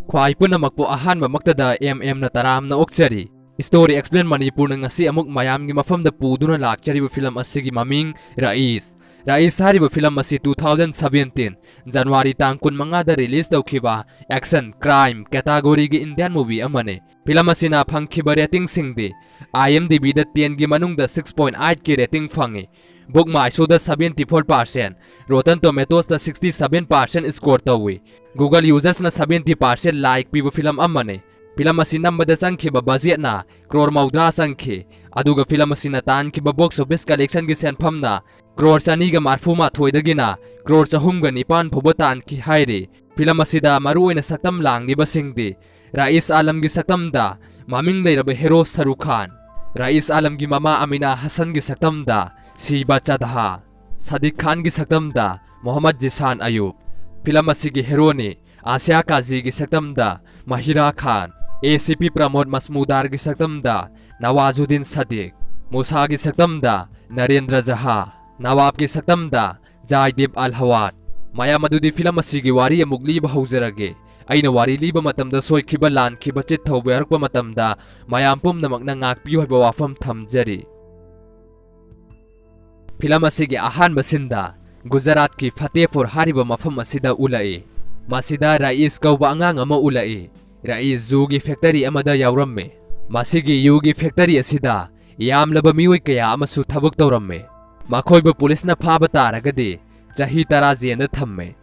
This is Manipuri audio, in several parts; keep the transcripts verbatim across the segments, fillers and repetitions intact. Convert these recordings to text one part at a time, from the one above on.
ꯈ꯭ꯋꯥꯏ ꯄꯨꯝꯅꯃꯛꯄꯨ ꯑꯍꯥꯟꯕꯃꯛꯇꯗ ꯑꯦꯝ ꯑꯦꯝꯅ ꯇꯔꯥꯝꯅ ꯑꯣꯛꯆꯔꯤ꯫ Story Explain ꯃꯅꯤꯄꯨꯔꯅ ꯉꯁꯤ ꯑꯃꯨꯛ ꯃꯌꯥꯝꯒꯤ ꯃꯐꯝꯗ ꯄꯨꯗꯨꯅ ꯂꯥꯛꯆꯔꯤꯕ ꯐꯤꯂꯝ ꯑꯁꯤꯒꯤ ꯃꯃꯤꯡ ꯔꯥꯏꯁ꯫ ꯔꯥꯏꯁ ꯍꯥꯏꯔꯤꯕ ꯐꯤꯂꯝ ꯑꯁꯤ two thousand seventeen January ꯇꯥꯡ ꯀꯨꯟꯃꯉꯥꯗ release ꯇꯧꯈꯤꯕ action, crime category ꯒꯤ Indian movie ꯑꯃꯅꯤ꯫ ꯐꯤꯂꯝ ꯑꯁꯤꯅ ꯐꯪꯈꯤꯕ rating ꯁꯤꯡꯗꯤ IMDb ꯗ ten ꯒꯤ ꯃꯅꯨꯡꯗ six point eight ꯀꯤ rating ꯐꯪꯉꯤ꯫ Book My Show the seventy four percent, Rotten Tomatoes ꯇ sixty seven percent score ꯇꯧꯏ꯫ Google users ꯅ seventy percent like ꯄꯤꯕ ꯐꯤꯂꯝ ꯑꯃꯅꯤ꯫ ꯐꯤꯂꯝ ꯑꯁꯤ ꯅꯝꯕꯗ ꯆꯪꯈꯤꯕ budget ꯅ ꯀ꯭ꯔꯣꯔ ꯃꯧꯗ꯭ꯔꯥ ꯆꯪꯈꯤ, ꯑꯗꯨꯒ ꯐꯤꯂꯝ ꯑꯁꯤꯅ ꯇꯥꯟꯈꯤꯕ box office collection ꯒꯤ ꯁꯦꯟꯐꯝꯅ ꯀ꯭ꯔꯣꯔ ꯆꯅꯤꯒ ꯃꯔꯐꯨ ꯃꯥꯊꯣꯏꯗꯒꯤꯅ ꯀ꯭ꯔꯣꯔ ꯆꯍꯨꯝꯒ ꯅꯤꯄꯥꯟ ꯐꯥꯎꯕ ꯇꯥꯟꯈꯤ ꯍꯥꯏꯔꯤ꯫ ꯐꯤꯂꯝ ꯑꯁꯤꯗ ꯃꯔꯨꯑꯣꯏꯅ ꯁꯛꯇꯝ ꯂꯥꯡꯂꯤꯕꯁꯤꯡꯗꯤ ꯔꯥꯏꯁ ꯑꯥꯂꯝꯒꯤ ꯁꯛꯇꯝꯗ ꯃꯃꯤꯡ ꯂꯩꯔꯕ hero ꯁꯔꯨꯈ ꯈꯥꯟ, ꯔꯥꯏꯁ ꯑꯥꯂꯝꯒꯤ ꯃꯃꯥ ꯑꯃꯤꯅꯥ ꯍꯁꯟꯒꯤ ꯁꯛꯇꯝꯗ ꯁꯤꯕꯥ ꯆꯙꯥ, ꯁꯥꯗꯤꯛ ꯈꯥꯟꯒꯤ ꯁꯛꯇꯝꯗ ꯃꯣꯍꯝꯃꯗ ꯖꯤꯁꯥꯟ ꯑꯌꯨꯕ, ꯐꯤꯂꯝ ꯑꯁꯤꯒꯤ heroꯅꯤ ꯑꯁꯤꯌꯥ ꯀꯥꯖꯤꯒꯤ ꯁꯛꯇꯝꯗ ꯃꯍꯤꯔꯥ ꯈꯥꯟ, ACP ꯄ꯭ꯔꯃꯣꯗ ꯃꯁꯃꯨꯗꯥꯔꯒꯤ ꯁꯛꯇꯝꯗ ꯅꯋꯥꯖꯨꯗꯤꯟ ꯁꯗꯤꯛ, ꯃꯨꯁꯥꯒꯤ ꯁꯛꯇꯝꯗ ꯅꯔꯦꯟꯗ꯭ꯔ ꯖꯍꯥ, ꯅꯋꯥꯕꯒꯤ ꯁꯛꯇꯝꯗ ꯖꯥꯏꯗꯤꯞ ꯑꯜ ꯍꯋꯥꯠ꯫ ꯃꯌꯥꯝ ꯑꯗꯨꯗꯤ ꯐꯤꯂꯝ ꯑꯁꯤꯒꯤ ꯋꯥꯔꯤ ꯑꯃꯨꯛ ꯂꯤꯕ ꯍꯧꯖꯔꯒꯦ꯫ ꯑꯩꯅ ꯋꯥꯔꯤ ꯂꯤꯕ ꯃꯇꯝꯗ ꯁꯣꯏꯈꯤꯕ, ꯂꯥꯟꯈꯤꯕ, ꯆꯤꯠ ꯊꯧꯕ ꯌꯥꯎꯔꯛꯄ ꯃꯇꯝꯗ ꯃꯌꯥꯝ ꯄꯨꯝꯅꯃꯛꯅ ꯉꯥꯛꯄꯤꯌꯨ ꯍꯥꯏꯕ ꯋꯥꯐꯝ ꯊꯝꯖꯔꯤ꯫ ꯐꯤꯂꯝ ꯑꯁꯤꯒꯤ ꯑꯍꯥꯟꯕ ꯁꯤꯟꯗ ꯒꯨꯖꯔꯥꯠꯀꯤ ꯐꯇꯦꯄꯨꯔ ꯍꯥꯏꯔꯤꯕ ꯃꯐꯝ ꯑꯁꯤꯗ ꯎꯠꯂꯛꯏ꯫ ꯃꯁꯤꯗ ꯔꯥꯏꯁ ꯀꯧꯕ ꯑꯉꯥꯡ ꯑꯃ ꯎꯠꯂꯛꯏ꯫ ꯔꯥꯏꯁ ꯌꯨꯒꯤ factory ꯑꯃꯗ ꯌꯥꯎꯔꯝꯃꯤ꯫ ꯃꯁꯤꯒꯤ ꯌꯨꯒꯤ factory ꯑꯁꯤꯗ ꯌꯥꯝꯂꯕ ꯃꯤꯑꯣꯏ ꯀꯌꯥ ꯑꯃꯁꯨ ꯊꯕꯛ ꯇꯧꯔꯝꯃꯤ꯫ ꯃꯈꯣꯏꯕꯨ ꯄꯨꯂꯤꯁꯅ ꯐꯥꯕ ꯇꯥꯔꯒꯗꯤ ꯆꯍꯤ ꯇꯔꯥ ꯖꯦꯜꯗ ꯊꯝꯃꯤ꯫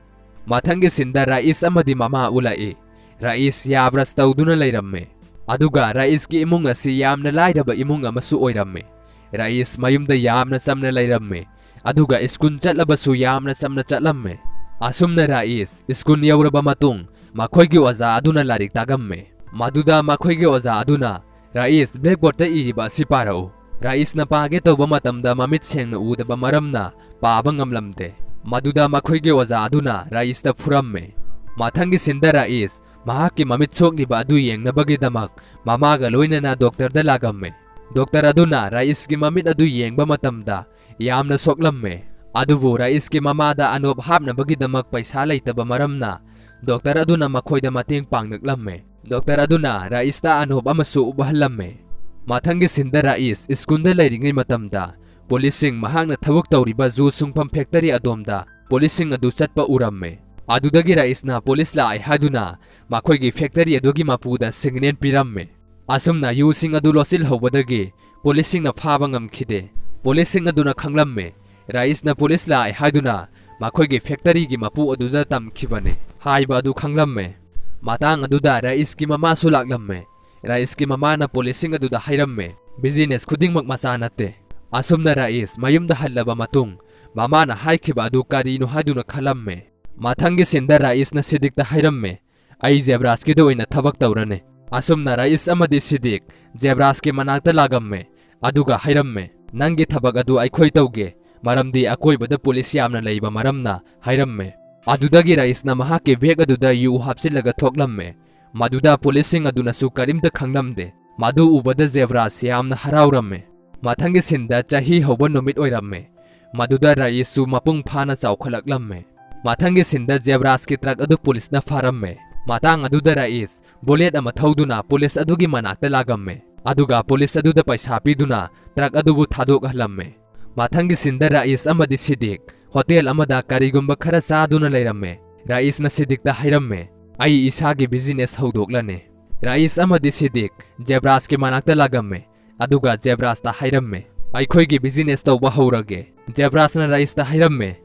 ꯃꯊꯪꯒꯤ ꯁꯤꯟꯗ ꯔꯥꯏꯁ ꯑꯃꯗꯤ ꯃꯃꯥ ꯎꯠꯂꯛꯏ꯫ ꯔꯥꯏꯁ ꯌꯥ ꯕ꯭ꯔꯁ ꯇꯧꯗꯨꯅ ꯂꯩꯔꯝꯃꯤ꯫ ꯑꯗꯨꯒ ꯔꯥꯏꯁꯀꯤ ꯏꯃꯨꯡ ꯑꯁꯤ ꯌꯥꯝꯅ ꯂꯥꯏꯔꯕ ꯏꯃꯨꯡ ꯑꯃꯁꯨ ꯑꯣꯏꯔꯝꯃꯤ꯫ ꯔꯥꯏꯁ ꯃꯌꯨꯝꯗ ꯌꯥꯝꯅ ꯆꯝꯅ ꯂꯩꯔꯝꯃꯤ꯫ ꯑꯗꯨꯒ ꯁ꯭ꯀꯨꯜ ꯆꯠꯂꯕꯁꯨ ꯌꯥꯝꯅ ꯆꯝꯅ ꯆꯠꯂꯝꯃꯤ꯫ ꯑꯁꯨꯝꯅ ꯔꯥꯏꯁ ꯁ꯭ꯀꯨꯜ ꯌꯧꯔꯕ ꯃꯇꯨꯡ ꯃꯈꯣꯏꯒꯤ ꯑꯣꯖꯥ ꯑꯗꯨꯅ ꯂꯥꯏꯔꯤꯛ ꯇꯥꯛꯂꯝꯃꯤ꯫ ꯃꯗꯨꯗ ꯃꯈꯣꯏꯒꯤ ꯑꯣꯖꯥ ꯑꯗꯨꯅ, "ꯔꯥꯏꯁ, blackboard ꯇ ꯏꯔꯤꯕ ꯑꯁꯤ ꯄꯥꯔꯛꯎ"꯫ ꯔꯥꯏꯁꯅ ꯄꯥꯒꯦ ꯇꯧꯕ ꯃꯇꯝꯗ ꯃꯃꯤꯠ ꯁꯦꯡꯅ ꯎꯗꯕ ꯃꯔꯝꯅ ꯄꯥꯕ ꯉꯝꯂꯝꯗꯦ꯫ ꯃꯗꯨꯗ ꯃꯈꯣꯏꯒꯤ ꯑꯣꯖꯥ ꯑꯗꯨꯅ ꯔꯥꯏꯁꯇ ꯐꯨꯔꯝꯃꯤ꯫ ꯃꯊꯪꯒꯤ ꯁꯤꯟꯗ ꯔꯥꯏꯁ ꯃꯍꯥꯛꯀꯤ ꯃꯃꯤꯠ ꯁꯣꯛꯂꯤꯕ ꯑꯗꯨ ꯌꯦꯡꯅꯕꯒꯤꯗꯃꯛ ꯃꯃꯥꯒ ꯂꯣꯏꯅꯅ ꯗꯣꯛꯇꯔꯗ ꯂꯥꯛꯂꯝꯃꯤ꯫ ꯗꯣꯛꯇꯔ ꯑꯗꯨꯅ ꯔꯥꯏꯁꯀꯤ ꯃꯃꯤꯠ ꯑꯗꯨ ꯌꯦꯡꯕ ꯃꯇꯝꯗ ꯌꯥꯝꯅ ꯁꯣꯛꯂꯝꯃꯤ꯫ ꯑꯗꯨꯕꯨ ꯔꯥꯏꯁꯀꯤ ꯃꯃꯥꯗ ꯑꯅꯣꯞ ꯍꯥꯞꯅꯕꯒꯤꯗꯃꯛ ꯄꯩꯁꯥ ꯂꯩꯇꯕ ꯃꯔꯝꯅ ꯗꯣꯛꯇꯔ ꯑꯗꯨꯅ ꯃꯈꯣꯏꯗ ꯃꯇꯦꯡ ꯄꯥꯡꯂꯛꯂꯝꯃꯦ꯫ ꯗꯣꯛꯇꯔ ꯑꯗꯨꯅ ꯔꯥꯏꯁꯇ ꯑꯅꯣꯞ ꯑꯃꯁꯨ ꯎꯞꯍꯜꯂꯝꯃꯦ꯫ ꯃꯊꯪꯒꯤ ꯁꯤꯟꯗ ꯔꯥꯏꯁ ꯁ꯭ꯀꯨꯜꯗ ꯂꯩꯔꯤꯉꯩ ꯃꯇꯝꯗ ꯄꯨꯂꯤꯁꯁꯤꯡ ꯃꯍꯥꯛꯅ ꯊꯕꯛ ꯇꯧꯔꯤꯕ ꯖꯨ ꯁꯨꯡꯐꯝ ꯐꯦꯛꯇꯔꯤ ꯑꯗꯣꯝꯗ ꯄꯨꯂꯤꯁꯁꯤꯡ ꯑꯗꯨ ꯆꯠꯄ ꯎꯔꯝꯃꯦ꯫ ꯑꯗꯨꯗꯒꯤ ꯔꯥꯏꯁꯅ ꯄꯨꯂꯤꯁ ꯂꯥꯛꯑꯦ ꯍꯥꯏꯗꯨꯅ ꯃꯈꯣꯏꯒꯤ ꯐꯦꯛꯇꯔꯤ ꯑꯗꯨꯒꯤ ꯃꯄꯨꯗ ꯁꯤꯒꯅꯦꯜ ꯄꯤꯔꯝꯃꯦ꯫ ꯑꯁꯨꯝꯅ ꯌꯨꯁꯤꯡ ꯑꯗꯨ ꯂꯣꯠꯁꯤꯜꯍꯧꯕꯗꯒꯤ ꯄꯨꯂꯤꯁꯁꯤꯡꯅ ꯐꯥꯕ ꯉꯝꯈꯤꯗꯦ꯫ ꯄꯨꯂꯤꯁꯁꯤꯡ ꯑꯗꯨꯅ ꯈꯪꯂꯝꯃꯦ, ꯔꯥꯏꯁꯅ ꯄꯨꯂꯤꯁ ꯂꯥꯛꯑꯦ ꯍꯥꯏꯗꯨꯅ ꯃꯈꯣꯏꯒꯤ ꯐꯦꯛꯇꯔꯤꯒꯤ ꯃꯄꯨ ꯑꯗꯨꯗ ꯇꯝꯈꯤꯕꯅꯦ꯫ ꯍꯥꯏꯕ ꯑꯗꯨ ꯈꯪꯂꯝꯃꯦ꯫ ꯃꯇꯥꯡ ꯑꯗꯨꯗ ꯔꯥꯏꯁꯀꯤ ꯃꯃꯥꯁꯨ ꯂꯥꯛꯂꯝꯃꯦ꯫ ꯔꯥꯏꯁꯀꯤ ꯃꯃꯥꯅ ꯄꯨꯂꯤꯁꯁꯤꯡ ꯑꯗꯨꯗ ꯍꯥꯏꯔꯝꯃꯦ, "ꯕꯤꯖꯤꯅꯦꯁ ꯈꯨꯗꯤꯡꯃꯛ ꯃꯆꯥ ꯅꯠꯇꯦ꯫" ꯑꯁꯨꯝꯅ ꯔꯥꯏꯁ ꯃꯌꯨꯝꯗ ꯍꯜꯂꯕ ꯃꯇꯨꯡ ꯃꯃꯥꯅ ꯍꯥꯏꯈꯤꯕ ꯑꯗꯨ ꯀꯔꯤꯅꯣ ꯍꯥꯏꯗꯨꯅ ꯈꯜꯂꯝꯃꯦ꯫ ꯃꯊꯪꯒꯤ ꯁꯤꯟꯗ ꯔꯥꯏꯁꯅ ꯁꯤꯗꯤꯛꯇ ꯍꯥꯏꯔꯝꯃꯦ, "ꯑꯩ ꯖꯦꯕ꯭ꯔꯥꯁꯀꯤꯗ ꯑꯣꯏꯅ ꯊꯕꯛ ꯇꯧꯔꯅꯤ꯫" ꯑꯁꯨꯝꯅ ꯔꯥꯏꯁ ꯑꯃꯗꯤ ꯁꯤꯗꯤꯛ ꯖꯦꯕ꯭ꯔꯥꯁꯀꯤ ꯃꯅꯥꯛꯇ ꯂꯥꯛꯂꯝꯃꯦ, ꯑꯗꯨꯒ ꯍꯥꯏꯔꯝꯃꯦ, "ꯅꯪꯒꯤ ꯊꯕꯛ ꯑꯗꯨ ꯑꯩꯈꯣꯏ ꯇꯧꯒꯦ, ꯃꯔꯝꯗꯤ ꯑꯀꯣꯏꯕꯗ ꯄꯨꯂꯤꯁ ꯌꯥꯝꯅ ꯂꯩꯕ ꯃꯔꯝꯅ" ꯍꯥꯏꯔꯝꯃꯦ꯫ ꯑꯗꯨꯗꯒꯤ ꯔꯥꯏꯁꯅ ꯃꯍꯥꯛꯀꯤ ꯕꯦꯒ ꯑꯗꯨꯗ ꯌꯨ ꯍꯥꯞꯆꯤꯜꯂꯒ ꯊꯣꯛꯂꯝꯃꯦ꯫ ꯃꯗꯨꯗ ꯄꯨꯂꯤꯁꯁꯤꯡ ꯑꯗꯨꯅꯁꯨ ꯀꯔꯤꯝꯇ ꯈꯪꯂꯝꯗꯦ꯫ ꯃꯗꯨ ꯎꯕꯗ ꯖꯦꯕ꯭ꯔꯥꯁ ꯌꯥꯝꯅ ꯍꯔꯥꯎꯔꯝꯃꯦ꯫ ꯃꯊꯪꯒꯤ ꯁꯤꯟꯗ ꯆꯍꯤ ꯍꯧꯕ ꯅꯨꯃꯤꯠ ꯑꯣꯏꯔꯝꯃꯦ꯫ ꯃꯗꯨꯗ ꯔꯥꯏꯁꯁꯨ ꯃꯄꯨꯡ ꯐꯥꯅ ꯆꯥꯎꯈꯠꯂꯛꯂꯝꯃꯦ꯫ ꯃꯊꯪꯒꯤ ꯁꯤꯟꯗ ꯖꯦꯕ꯭ꯔꯥꯁꯀꯤ ꯇ꯭ꯔꯛ ꯑꯗꯨ ꯄꯨꯂꯤꯁꯅ ꯐꯥꯔꯝꯃꯦ꯫ ꯃꯇꯥꯡ ꯑꯗꯨꯗ ꯔꯥꯏꯁ ꯕꯨꯂꯦꯠ ꯑꯃ ꯊꯧꯗꯨꯅ ꯄꯨꯂꯤꯁ ꯑꯗꯨꯒꯤ ꯃꯅꯥꯛꯇ ꯂꯥꯛꯂꯝꯃꯦ, ꯑꯗꯨꯒ ꯄꯨꯂꯤꯁ ꯑꯗꯨꯗ ꯄꯩꯁꯥ ꯄꯤꯗꯨꯅ ꯇ꯭ꯔꯛ ꯑꯗꯨꯕꯨ ꯊꯥꯗꯣꯛꯍꯜꯂꯝꯃꯦ꯫ ꯃꯊꯪꯒꯤ ꯁꯤꯟꯗ ꯔꯥꯏꯁ ꯑꯃꯗꯤ ꯁꯤꯗꯤꯛ ꯍꯣꯇꯦꯜ ꯑꯃꯗ ꯀꯔꯤꯒꯨꯝꯕ ꯈꯔ ꯆꯥꯗꯨꯅ ꯂꯩꯔꯝꯃꯦ꯫ ꯔꯥꯏꯁꯅ ꯁꯤꯗꯤꯛꯇ ꯍꯥꯏꯔꯝꯃꯦ, "ꯑꯩ ꯏꯁꯥꯒꯤ ꯕꯤꯖꯤꯅꯦꯁ ꯍꯧꯗꯣꯛꯂꯅꯤ꯫" ꯔꯥꯏꯁ ꯑꯃꯗꯤ ꯁꯤꯗꯤꯛ ꯖꯦꯕ꯭ꯔꯥꯁꯀꯤ ꯃꯅꯥꯛꯇ ꯂꯥꯛꯂꯝꯃꯦ, ꯑꯗꯨꯒ ꯖꯦꯕ꯭ꯔꯥꯁꯇ ꯍꯥꯏꯔꯝꯃꯦ, "ꯑꯩꯈꯣꯏꯒꯤ ꯕꯤꯖꯤꯅꯦꯁ ꯇꯧꯕ ꯍꯧꯔꯒꯦ꯫" ꯖꯦꯕ꯭ꯔꯥꯁꯅ ꯔꯥꯏꯁꯇ ꯍꯥꯏꯔꯝꯃꯦ,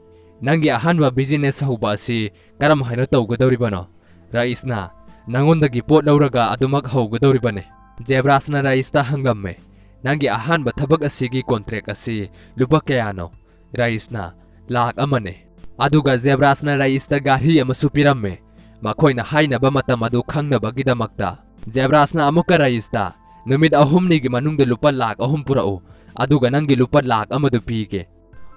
"ꯅꯪꯒꯤ ꯑꯍꯥꯟꯕ ꯕꯤꯖꯤꯅꯦꯁ ꯍꯧꯕ ꯑꯁꯤ ꯀꯔꯝ ꯍꯥꯏꯅ ꯇꯧꯒꯗꯧꯔꯤꯕꯅꯣ?" ꯔꯥꯏꯁꯅ, "ꯅꯉꯣꯟꯗꯒꯤ ꯄꯣꯠ ꯂꯧꯔꯒ ꯑꯗꯨꯃꯛ ꯍꯧꯒꯗꯧꯔꯤꯕꯅꯤ꯫" ꯖꯦꯕ꯭ꯔꯥꯁꯅ ꯔꯥꯏꯁꯇ ꯍꯪꯂꯝꯃꯦ, "ꯅꯪꯒꯤ ꯑꯍꯥꯟꯕ ꯊꯕꯛ ꯑꯁꯤꯒꯤ ꯀꯣꯟꯇ꯭ꯔꯦꯛ ꯑꯁꯤ ꯂꯨꯄꯥ ꯀꯌꯥꯅꯣ?" ꯔꯥꯏꯁꯅ, "ꯂꯥꯈ ꯑꯃꯅꯦ꯫" ꯑꯗꯨꯒ ꯖꯦꯕ꯭ꯔꯥꯁꯅ ꯔꯥꯏꯁꯇ ꯘꯥꯔꯤ ꯑꯃꯁꯨ ꯄꯤꯔꯝꯃꯦ, ꯃꯈꯣꯏꯅ ꯍꯥꯏꯅꯕ ꯃꯇꯝ ꯑꯗꯨ ꯈꯪꯅꯕꯒꯤꯗꯃꯛꯇ꯫ ꯖꯦꯕ꯭ꯔꯥꯁꯅ ꯑꯃꯨꯛꯀ ꯔꯥꯏꯁꯇ, "ꯅꯨꯃꯤꯠ ꯑꯍꯨꯝꯅꯤꯒꯤ ꯃꯅꯨꯡꯗ ꯂꯨꯄꯥ ꯂꯥꯈ ꯑꯍꯨꯝ ꯄꯨꯔꯛꯎ, ꯑꯗꯨꯒ ꯅꯪꯒꯤ ꯂꯨꯄꯥ ꯂꯥꯈ ꯑꯃꯗꯨ ꯄꯤꯒꯦ꯫"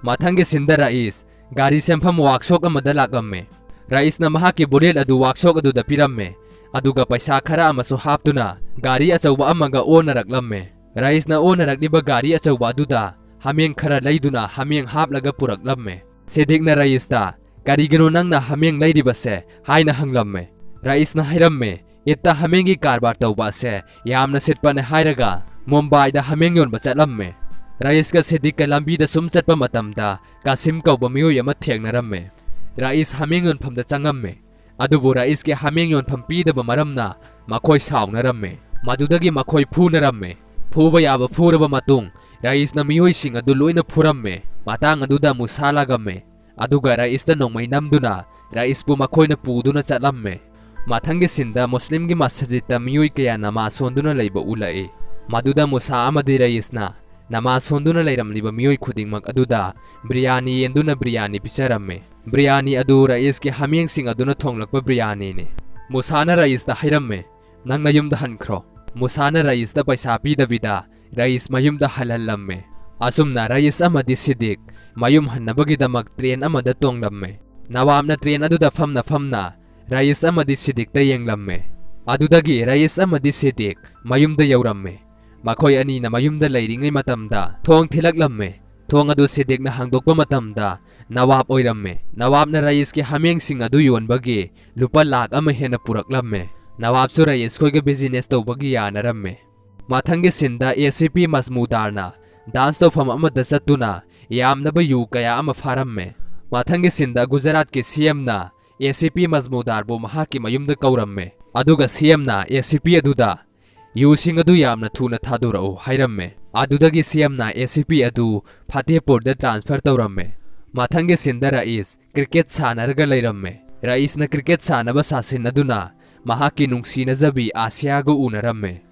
ꯃꯊꯪꯒꯤ ꯁꯤꯟꯗ ꯔꯥꯏꯁ ꯒꯥꯔꯤ ꯁꯦꯝꯐꯝ ꯋꯥꯛꯁꯣꯞ ꯑꯃꯗ ꯂꯥꯛꯂꯝꯃꯦ꯫ ꯔꯥꯏꯁꯅ ꯃꯍꯥꯛꯀꯤ ꯕꯨꯂꯦꯠ ꯑꯗꯨ ꯋꯥꯛꯁꯣꯞ ꯑꯗꯨꯗ ꯄꯤꯔꯝꯃꯦ, ꯑꯗꯨꯒ ꯄꯩꯁꯥ ꯈꯔ ꯑꯃꯁꯨ ꯍꯥꯞꯇꯨꯅ ꯒꯥꯔꯤ ꯑꯆꯧꯕ ꯑꯃꯒ ꯑꯣꯟꯅꯔꯛꯂꯝꯃꯦ꯫ ꯔꯥꯏꯁꯅ ꯑꯣꯟꯅꯔꯛꯂꯤꯕ ꯒꯥꯔꯤ ꯑꯆꯧꯕ ꯑꯗꯨꯗ ꯍꯥꯃꯦꯡ ꯈꯔ ꯂꯩꯗꯨꯅ ꯍꯥꯃꯦꯡ ꯍꯥꯞꯂꯒ ꯄꯨꯔꯛꯂꯝꯃꯦ꯫ ꯁꯤꯗꯤꯛꯅ ꯔꯥꯏꯁꯇ, "ꯀꯔꯤꯒꯤꯅꯣ ꯅꯪꯅ ꯍꯥꯃꯦꯡ ꯂꯩꯔꯤꯕꯁꯦ?" ꯍꯥꯏꯅ ꯍꯪꯂꯝꯃꯦ꯫ ꯔꯏꯁꯅ ꯍꯥꯏꯔꯝꯃꯦ, "ꯏꯗꯇ ꯍꯥꯃꯦꯡꯒꯤ ꯀꯔꯕꯥꯔ ꯇꯧꯕ ꯑꯁꯦ ꯌꯥꯝꯅ ꯁꯤꯠꯄꯅꯦ" ꯍꯥꯏꯔꯒ ꯃꯨꯝꯕꯥꯏꯗ ꯍꯥꯃꯦꯡ ꯌꯣꯟꯕ ꯆꯠꯂꯝꯃꯦ꯫ ꯔꯏꯁꯀ ꯁꯤꯗꯤꯛꯀ ꯂꯝꯕꯤꯗ ꯁꯨꯝ ꯆꯠꯄ ꯃꯇꯝꯗ ꯀꯥꯁꯤꯝ ꯀꯧꯕ ꯃꯤꯑꯣꯏ ꯑꯃ ꯊꯦꯡꯅꯔꯝꯃꯦ꯫ ꯔꯏꯁ ꯍꯥꯃꯦꯡ ꯌꯣꯟꯐꯝꯗ ꯆꯪꯉꯝꯃꯦ꯫ ꯑꯗꯨꯕꯨ ꯔꯏꯁꯀꯤ ꯍꯥꯃꯦꯡ ꯌꯣꯟꯐꯝ ꯄꯤꯗꯕ ꯃꯔꯝꯅ ꯃꯈꯣꯏ ꯁꯥꯎꯅꯔꯝꯃꯦ꯫ ꯃꯗꯨꯗꯒꯤ ꯃꯈꯣꯏ ꯐꯨꯅꯔꯝꯃꯦ꯫ ꯐꯨꯕ ꯌꯥꯕ ꯐꯨꯔꯕ ꯃꯇꯨꯡ ꯔꯏꯁꯅ ꯃꯤꯑꯣꯏꯁꯤꯡ ꯑꯗꯨ ꯂꯣꯏꯅ ꯐꯨꯔꯝꯃꯦ꯫ ꯃꯇꯥꯡ ꯑꯗꯨꯗ ꯃꯨꯁꯥ ꯂꯥꯛꯂꯝꯃꯦ꯫ ꯑꯗꯨꯒ ꯔꯏꯁꯇ ꯅꯣꯡꯃꯩ ꯅꯝꯗꯨꯅ ꯔꯏꯁꯄꯨ ꯃꯈꯣꯏꯅ ꯄꯨꯗꯨꯅ ꯆꯠꯂꯝꯃꯦ꯫ ꯃꯊꯪꯒꯤ ꯁꯤꯟꯗ ꯃꯨꯁꯂꯤꯝꯒꯤ ꯃꯁꯖꯤꯗꯇ ꯃꯤꯑꯣꯏ ꯀꯌꯥ ꯅꯃꯥꯖ ꯁꯣꯟꯗꯨꯅ ꯂꯩꯕ ꯎꯠꯂꯛꯏ꯫ ꯃꯗꯨꯗ ꯃꯨꯁꯥ ꯑꯃꯗꯤ ꯔꯏꯁꯅ ꯅꯃꯥꯖ ꯁꯣꯟꯗꯨꯅ ꯂꯩꯔꯝꯂꯤꯕ ꯃꯤꯑꯣꯏ ꯈꯨꯗꯤꯡꯃꯛ ꯑꯗꯨꯗ ꯕꯤꯔꯌꯥꯅꯤ ꯌꯦꯟꯗꯨꯅ ꯕꯤꯔꯌꯥꯅꯤ ꯄꯤꯖꯔꯝꯃꯦ꯫ ꯕꯤꯔꯌꯥꯅꯤ ꯑꯗꯨ ꯔꯏꯁꯀꯤ ꯍꯥꯃꯦꯡꯁꯤꯡ ꯑꯗꯨꯅ ꯊꯣꯡꯂꯛꯄ ꯕꯤꯔꯌꯥꯅꯤꯅꯤ꯫ ꯃꯨꯁꯥꯅ ꯔꯏꯁꯇ ꯍꯥꯏꯔꯝꯃꯦ, "ꯅꯪ ꯅꯌꯨꯝꯗ ꯍꯟꯈ꯭ꯔꯣ"꯫ ꯃꯨꯁꯥꯅ ꯔꯏꯁꯇ ꯄꯩꯁꯥ ꯄꯤꯗꯕꯤꯗ ꯔꯏꯁ ꯃꯌꯨꯝꯗ ꯍꯜꯍꯜꯂꯝꯃꯦ꯫ ꯑꯁꯨꯝꯅ ꯔꯏꯁ ꯑꯃꯗꯤ ꯁꯤꯗꯤꯛ ꯃꯌꯨꯝ ꯍꯟꯅꯕꯒꯤꯗꯃꯛ ꯇ꯭ꯔꯦꯟ ꯑꯃꯗ ꯇꯣꯡꯂꯝꯃꯦ꯫ ꯅꯋꯥꯕꯅ ꯇ꯭ꯔꯦꯟ ꯑꯗꯨꯗ ꯐꯝꯅ ꯐꯝꯅ ꯔꯏꯁ ꯑꯃꯗꯤ ꯁꯤꯗꯤꯛꯇ ꯌꯦꯡꯂꯝꯃꯦ꯫ ꯑꯗꯨꯗꯒꯤ ꯔꯏꯁ ꯑꯃꯗꯤ ꯁꯤꯗꯤꯛ ꯃꯌꯨꯝꯗ ꯌꯧꯔꯝꯃꯦ꯫ ꯃꯈꯣꯏ ꯑꯅꯤꯅ ꯃꯌꯨꯝꯗ ꯂꯩꯔꯤꯉꯩ ꯃꯇꯝꯗ ꯊꯣꯡ ꯊꯤꯜꯂꯛꯂꯝꯃꯦ꯫ ꯊꯣꯡ ꯑꯗꯨ ꯁꯤꯗꯤꯛꯅ ꯍꯥꯡꯗꯣꯛꯄ ꯃꯇꯝꯗ ꯅꯋꯥꯕ ꯑꯣꯏꯔꯝꯃꯦ꯫ ꯅꯋꯥꯕꯅ ꯔꯏꯁꯀꯤ ꯍꯥꯃꯦꯡꯁꯤꯡ ꯑꯗꯨ ꯌꯣꯟꯕꯒꯤ ꯂꯨꯄꯥ ꯂꯥꯈ ꯑꯃ ꯍꯦꯟꯅ ꯄꯨꯔꯛꯂꯝꯃꯦ꯫ ꯅꯋꯥꯕꯁꯨ ꯔꯏꯁ ꯈꯣꯏꯒ ꯕꯤꯖꯤꯅꯦꯁ ꯇꯧꯕꯒꯤ ꯌꯥꯅꯔꯝꯃꯦ꯫ ꯃꯊꯪꯒꯤ ꯁꯤꯟꯗ ꯑꯦ ꯁꯤ ꯄꯤ ꯃꯖꯃꯨꯗꯥꯔꯅ ꯗꯥꯟꯁ ꯇꯧꯐꯝ ꯑꯃꯗ ꯆꯠꯇꯨꯅ ꯌꯥꯝꯂꯕ ꯌꯨ ꯀꯌꯥ ꯑꯃ ꯐꯥꯔꯝꯃꯦ꯫ ꯃꯊꯪꯒꯤ ꯁꯤꯟꯗ ꯒꯨꯖꯔꯥꯠꯀꯤ ꯁꯤ ꯑꯦꯝꯅ ꯑꯦ ꯁꯤ ꯄꯤ ꯃꯖꯃꯨꯗꯥꯔꯕꯨ ꯃꯍꯥꯛꯀꯤ ꯃꯌꯨꯝꯗ ꯀꯧꯔꯝꯃꯦ꯫ ꯑꯗꯨꯒ ꯁꯤ ꯑꯦꯝꯅ ꯑꯦ ꯁꯤ ꯄꯤ ꯑꯗꯨꯗ ꯌꯨꯁꯤꯡ ꯑꯗꯨ ꯌꯥꯝꯅ ꯊꯨꯅ ꯊꯥꯗꯣꯔꯛꯎ ꯍꯥꯏꯔꯝꯃꯦ꯫ ꯑꯗꯨꯗꯒꯤ ꯁꯤ ꯑꯦꯝꯅ ꯑꯦ ꯁꯤ ꯄꯤ ꯑꯗꯨ ꯐꯇꯦꯄꯨꯔꯗ ꯇ꯭ꯔꯥꯟꯁꯐꯔ ꯇꯧꯔꯝꯃꯦ꯫ ꯃꯊꯪꯒꯤ ꯁꯤꯟꯗ ꯔꯏꯁ ꯀ꯭ꯔꯤꯀꯦꯠ ꯁꯥꯟꯅꯔꯒ ꯂꯩꯔꯝꯃꯦ꯫ ꯔꯏꯁꯅ ꯀ꯭ꯔꯤꯀꯦꯠ ꯁꯥꯟꯅꯕ ꯁꯥꯁꯤꯟ ꯑꯗꯨꯅ ꯃꯍꯥꯛꯀꯤ ꯅꯨꯡꯁꯤꯅꯖꯕꯤ ꯑꯥꯁꯤꯌꯥꯒ ꯎꯅꯔꯝꯃꯦ꯫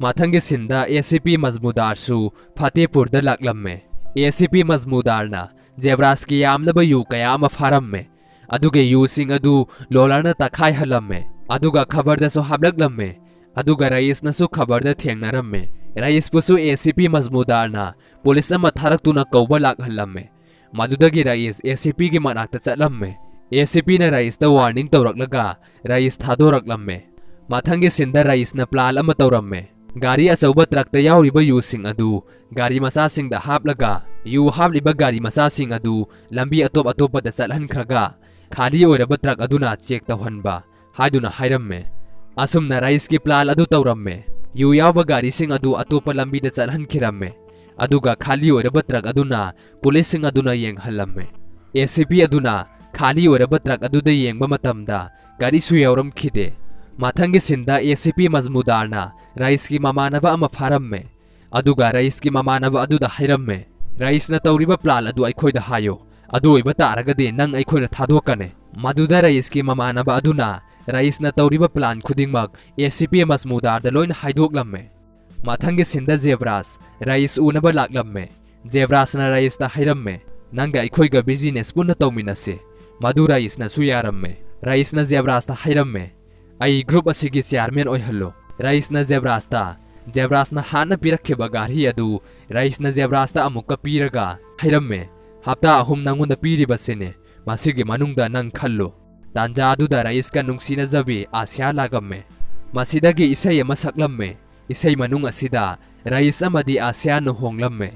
ꯃꯊꯪꯒꯤ ꯁꯤꯟꯗ ꯑꯦ ꯁꯤ ꯄꯤ ꯃꯖꯃꯨꯗꯥꯔꯁꯨ ꯐꯇꯦꯄꯨꯔꯗ ꯂꯥꯛꯂꯝꯃꯦ꯫ ꯑꯦ ꯁꯤ ꯄꯤ ꯃꯖꯃꯨꯗꯥꯔꯅ ꯖꯦꯕ꯭ꯔꯥꯁꯀꯤ ꯌꯥꯝꯂꯕ ꯌꯨ ꯀꯌꯥ ꯑꯃ ꯐꯥꯔꯝꯃꯦ꯫ ꯑꯗꯨꯒ ꯌꯨꯁꯤꯡ ꯑꯗꯨ ꯂꯣꯂꯔꯅ ꯇꯛꯈꯥꯏꯍꯜꯂꯝꯃꯦ꯫ ꯑꯗꯨꯒ ꯈꯕꯔꯗꯁꯨ ꯍꯥꯞꯂꯛꯂꯝꯃꯦ꯫ ꯑꯗꯨꯒ ꯔꯏꯁꯅꯁꯨ ꯈꯕꯔꯗ ꯊꯦꯡꯅꯔꯝꯃꯦ꯫ ꯔꯏꯁꯄꯨꯁꯨ ꯑꯦ ꯁꯤ ꯄꯤ ꯃꯖꯃꯨꯗꯥꯔꯅ ꯄꯨꯂꯤꯁ ꯑꯃ ꯊꯥꯔꯛꯇꯨꯅ ꯀꯧꯕ ꯂꯥꯛꯍꯜꯂꯝꯃꯦ꯫ ꯃꯗꯨꯗꯒꯤ ꯔꯏꯁ ꯑꯦ ꯁꯤ ꯄꯤꯒꯤ ꯃꯅꯥꯛꯇ ꯆꯠꯂꯝꯃꯦ꯫ ꯑꯦ ꯁꯤ ꯄꯤꯅ ꯔꯏꯁꯇ ꯋꯥꯔꯅꯤꯡ ꯇꯧꯔꯛꯂꯒ ꯔꯏꯁ ꯊꯥꯗꯣꯔꯛꯂꯝꯃꯦ꯫ ꯃꯊꯪꯒꯤ ꯁꯤꯟꯗ ꯔꯏꯁꯅ ꯄ꯭ꯂꯥꯟ ꯑꯃ ꯇꯧꯔꯝꯃꯦ꯫ ꯒꯥꯔꯤ ꯑꯆꯧꯕ ꯇ꯭ꯔꯛꯇ ꯌꯥꯎꯔꯤꯕ ꯌꯨꯁꯤꯡ ꯑꯗꯨ ꯒꯥꯔꯤ ꯃꯆꯥꯁꯤꯡꯗ ꯍꯥꯞꯂꯒ ꯌꯨ ꯍꯥꯞꯂꯤꯕ ꯒꯥꯔꯤ ꯃꯆꯥꯁꯤꯡ ꯑꯗꯨ ꯂꯝꯕꯤ ꯑꯇꯣꯞ ꯑꯇꯣꯞꯄꯗ ꯆꯠꯍꯟꯈ꯭ꯔꯒ ꯈꯥꯂꯤ ꯑꯣꯏꯔꯕ ꯇ꯭ꯔꯛ ꯑꯗꯨꯅ ꯆꯦꯛ ꯇꯧꯍꯟꯕ ꯍꯥꯏꯗꯨꯅ ꯍꯥꯏꯔꯝꯃꯦ꯫ ꯑꯁꯨꯝꯅ ꯔꯥꯏꯁꯀꯤ ꯄ꯭ꯂꯥꯟ ꯑꯗꯨ ꯇꯧꯔꯝꯃꯦ꯫ ꯌꯨ ꯌꯥꯎꯕ ꯒꯥꯔꯤꯁꯤꯡ ꯑꯗꯨ ꯑꯇꯣꯞꯄ ꯂꯝꯕꯤꯗ ꯆꯠꯍꯟꯈꯤꯔꯝꯃꯦ꯫ ꯑꯗꯨꯒ ꯈꯥꯂꯤ ꯑꯣꯏꯔꯕ ꯇ꯭ꯔꯛ ꯑꯗꯨꯅ ꯄꯨꯂꯤꯁꯁꯤꯡ ꯑꯗꯨꯅ ꯌꯦꯡꯍꯜꯂꯝꯃꯦ꯫ ꯑꯦ ꯁꯤ ꯄꯤ ꯑꯗꯨꯅ ꯈꯥꯂꯤ ꯑꯣꯏꯔꯕ ꯇ꯭ꯔꯛ ꯑꯗꯨꯗ ꯌꯦꯡꯕ ꯃꯇꯝꯗ ꯒꯥꯔꯤꯁꯨ ꯌꯥꯎꯔꯝꯈꯤꯗꯦ꯫ ꯃꯊꯪꯒꯤ ꯁꯤꯟꯗ ꯑꯦ ꯁꯤ ꯄꯤ ꯃꯖꯃꯨꯗꯥꯔꯅ ꯔꯥꯏꯁꯀꯤ ꯃꯃꯥꯟꯅꯕ ꯑꯃ ꯐꯥꯔꯝꯃꯦ꯫ ꯑꯗꯨꯒ ꯔꯥꯏꯁꯀꯤ ꯃꯃꯥꯟꯅꯕ ꯑꯗꯨꯗ ꯍꯥꯏꯔꯝꯃꯦ꯫ ꯔꯥꯏꯁꯅ ꯇꯧꯔꯤꯕ ꯄ꯭ꯂꯥꯟ ꯑꯗꯨ ꯑꯩꯈꯣꯏꯗ ꯍꯥꯏꯌꯨ꯫ ꯑꯗꯨ ꯑꯣꯏꯕ ꯇꯥꯔꯒꯗꯤ ꯅꯪ ꯑꯩꯈꯣꯏꯅ ꯊꯥꯗꯣꯛꯀꯅꯤ꯫ ꯃꯗꯨꯗ ꯔꯥꯏꯁꯀꯤ ꯃꯃꯥꯟꯅꯕ ꯑꯗꯨꯅ ꯔꯥꯏꯁꯅ ꯇꯧꯔꯤꯕ ꯄ꯭ꯂꯥꯟ ꯈꯨꯗꯤꯡꯃꯛ ꯑꯦ ꯁꯤ ꯄꯤ ꯃꯖꯃꯨꯗꯥꯔꯗ ꯂꯣꯏꯅ ꯍꯥꯏꯗꯣꯛꯂꯝꯃꯦ꯫ ꯃꯊꯪꯒꯤ ꯁꯤꯟꯗ ꯖꯦꯕ꯭ꯔꯥꯁ ꯔꯥꯏꯁ ꯎꯅꯕ ꯂꯥꯛꯂꯝꯃꯦ꯫ ꯖꯦꯕ꯭ꯔꯥꯁꯅ ꯔꯥꯏꯁꯇ ꯍꯥꯏꯔꯝꯃꯦ, "ꯅꯪꯒ ꯑꯩꯈꯣꯏꯒ ꯕꯤꯖꯤꯅꯦꯁ ꯄꯨꯟꯅ ꯇꯧꯃꯤꯟꯅꯁꯤ"꯫ ꯃꯗꯨ ꯔꯥꯏꯁꯅꯁꯨ ꯌꯥꯔꯝꯃꯦ꯫ ꯔꯥꯏꯁꯅ ꯖꯦꯕ꯭ꯔꯥꯁꯇ ꯍꯥꯏꯔꯝꯃꯦ, "ꯑꯩ ꯒ꯭ꯔꯨꯞ ꯑꯁꯤꯒꯤ ꯆꯤꯌꯥꯔꯃꯦꯟ ꯑꯣꯏꯍꯜꯂꯨ"꯫ ꯔꯥꯏꯁꯅ ꯖꯦꯕ꯭ꯔꯥꯁꯇ, ꯖꯦꯕ꯭ꯔꯥꯁꯅ ꯍꯥꯟꯅ ꯄꯤꯔꯛꯈꯤꯕ ꯘꯥꯔꯤ ꯑꯗꯨ ꯔꯥꯏꯁꯅ ꯖꯦꯕ꯭ꯔꯥꯁꯇ ꯑꯃꯨꯛꯀ ꯄꯤꯔꯒ ꯍꯥꯏꯔꯝꯃꯦ, "ꯍꯞꯇꯥ ꯑꯍꯨꯝ ꯅꯪꯉꯣꯟꯗ ꯄꯤꯔꯤꯕꯁꯤꯅꯤ, ꯃꯁꯤꯒꯤ ꯃꯅꯨꯡꯗ ꯅꯪ ꯈꯜꯂꯨ"꯫ ꯇꯥꯟꯖꯥ ꯑꯗꯨꯗ ꯔꯥꯏꯁꯀ ꯅꯨꯡꯁꯤꯅꯖꯕꯤ ꯑꯁꯤꯌꯥ ꯂꯥꯛꯂꯝꯃꯦ꯫ ꯃꯁꯤꯗꯒꯤ ꯏꯁꯩ ꯑꯃ ꯁꯛꯂꯝꯃꯦ꯫ ꯏꯁꯩ ꯃꯅꯨꯡ ꯑꯁꯤꯗ ꯔꯥꯏꯁ ꯑꯃꯗꯤ ꯑꯁꯤꯌꯥ ꯂꯨꯍꯣꯡꯂꯝꯃꯦ꯫